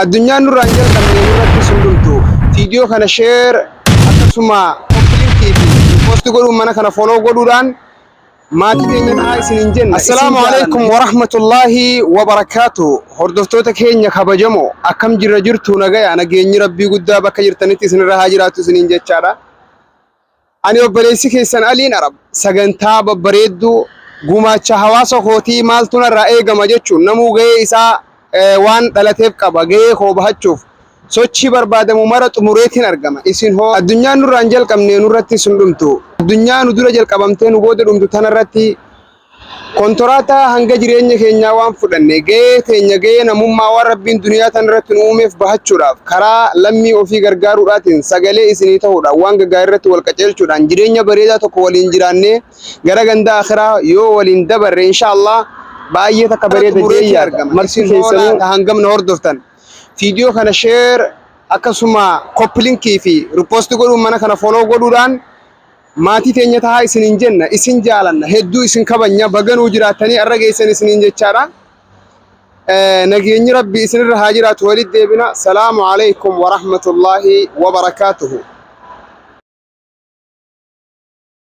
Addunyaan nurraa hin jalqabne nurratti sun dhumtu. Viidiyoo kana share, akkasuma copy link fi post godhuun mana kana follow godhuudhaan maatii keenya ta'aa isiniin jenna. Assalaamu alaikum wa rahmatullahi wa barakaatu. Hordoftoota keenya kabajamoo, akkam jirra? Jirtu nagaya? Nageenyi Rabbii guddaa bakka jirtanitti isinirra haa jiraatu isiniin jechaadha. Ani obboleessi keessan Aliin Arab sagantaa babbareedduu gumaacha hawaasa kootii maaltu narraa eegama jechuun, namuu gahee isaa waan dhalateef qaba, gahee koo bahachuuf sochii barbaadamu mara xumureetiin argama. Isin hoo? Addunyaan nurraa hin jalqabne nurratti sun dhumtu. Addunyaa nu dura jalqabamtee nu booda dhumtu tanarratti kontoraataa hanga jireenya keenyaa waan fudhanne, gahee teenya, gahee namummaa waan Rabbiin duniyaa tanarratti nu uumeef bahachuudhaaf, karaa lammii ofii gargaaruudhaatiin, sagalee isinii ta'uudhaan, waan gaggaarii irratti wal qaceelchuudhaan, jireenya bareedaa tokko waliin jiraannee gara ganda akhiraa yoo waliin dabarre, insha Allah baay'ee takka bareeda jee yaada. Marsi keessanuu hangam na hordoftan? Viidiyoo kana share, akkasuma copy link fi repost godhuun mana kana follow godhuudhaan maatii teenya tahaa isiniin jenna. Isin jaalanna, hedduu isin kabanya, baganuu jiraattanii arra geessan isiniin jechaadha. Nageenyi Rabbi isinirra haa jiraatu. Walitti deebina. Salaamu alaikum wa rahmatullaahi wa barakaatuhu.